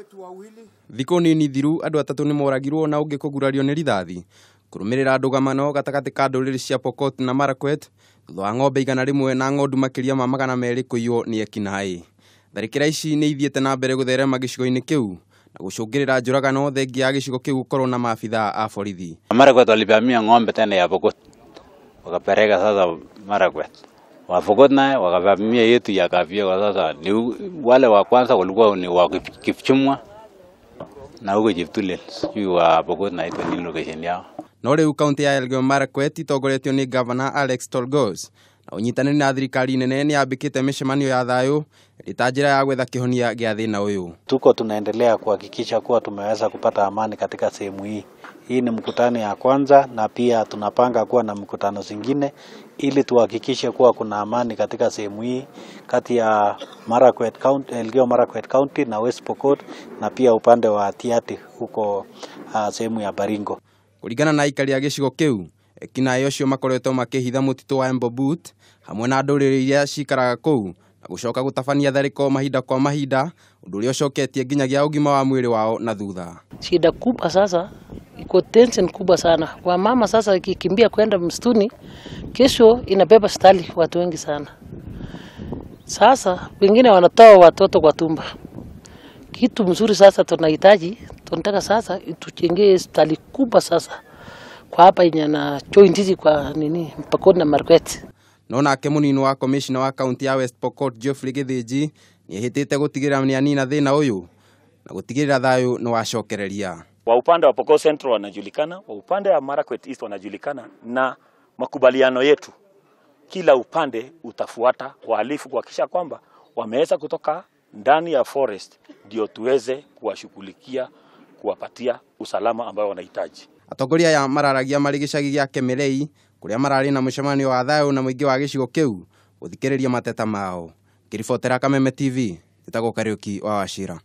Thikũ nini thiru andũ atatũ nĩ moragirwo na ũngĩ kũgurario nĩ rithathi kũrũmĩrĩra ndũgamano gatagatĩ ka ndũrĩrĩ cia Pokot na Marakwet thutha wa ng'ombe 100 na ng'ondu makĩria ma 200 kũiywo nĩ ekinaĩ. Tharĩkĩra ici nĩ ithiĩte na mbere gũtherema gĩcigo-inĩ kĩu na gũcũngĩrĩra njũragano thengia ya gĩcigo kĩu gũkorwo na maabithaa a borithi. Marakwet walivamia ng'ombe tena ya Pokot wakapeleka sasa Marakwet. Wa Pokot naye wakavamia yetu ya Kavia. Kwa sasa ni wale wa kwanza walikuwa ni wa Kipchumwa na huko Cheptulel, sijui wa Pokot na ito ni location yao. No rĩu kaunti ya Elgeyo Marakwet itongoretio nĩ Gavana Alex Tolgos na ũnyitanĩri na thirikari nene nĩ yambĩkĩte mĩcemanio ya thayũ ĩrĩ ta njĩra ya gwetha kĩhonia gĩa thĩna ũyũ. Tuko tunaendelea kuhakikisha kuwa tumeweza kupata amani katika sehemu hii. Hii ni mkutano ya kwanza na pia tunapanga kuwa na mkutano zingine ili tuhakikishe kuwa kuna amani katika sehemu hii kati ya Marakwet County, Elgeyo Marakwet County na West Pokot na pia upande wa Tiaty huko sehemu ya Baringo. Kũringana na aikari a gĩcigo kĩu, ekinaĩ acio makoretwo makĩhitha mũtitũ wa Embobut hamwe na ndũrĩrĩ iria cikaraga kũu na gũcoka gũtabania tharĩko mahinda kwa mahinda, ũndũ ũrĩa ũcoketie nginyagia ũgima wa mwĩrĩ wao na thutha. Shida kubwa sasa iko tension kubwa sana. Wamama sasa ikikimbia kwenda msituni, kesho inabeba hospitali watu wengi sana. Sasa wengine wanatoa watoto kwa tumba. Kitu mzuri sasa tunahitaji, tunataka sasa tujengee hospitali kubwa sasa kwa hapa yenye na joint hizi kwa nini Pokot na Marakwet. No nake mũnini wa commissioner wa kaunti ya West Pokot Geoffrey Githinji nĩehĩtĩte gũtigĩrĩra nĩanina thĩna ũyũ na gũtigĩrĩra thayũ nĩwacokereria. Wa upande wa Pokot Central wanajulikana, wa upande wa Marakwet East wanajulikana, na makubaliano yetu kila upande utafuata wahalifu kuhakikisha kwamba wameweza kutoka ndani ya forest ndio tuweze kuwashughulikia, kuwapatia usalama ambao wanahitaji. Atongoria aya mararagia marĩ gĩcagi gĩa Kemelei kũrĩa mararĩ na mũcemanio wa thayũ na mũingĩ wa gĩcigo kĩu gũthikĩrĩria mateta mao. Ngĩribotera Kameme TV, njĩtagwo Kariũki wa Wachira.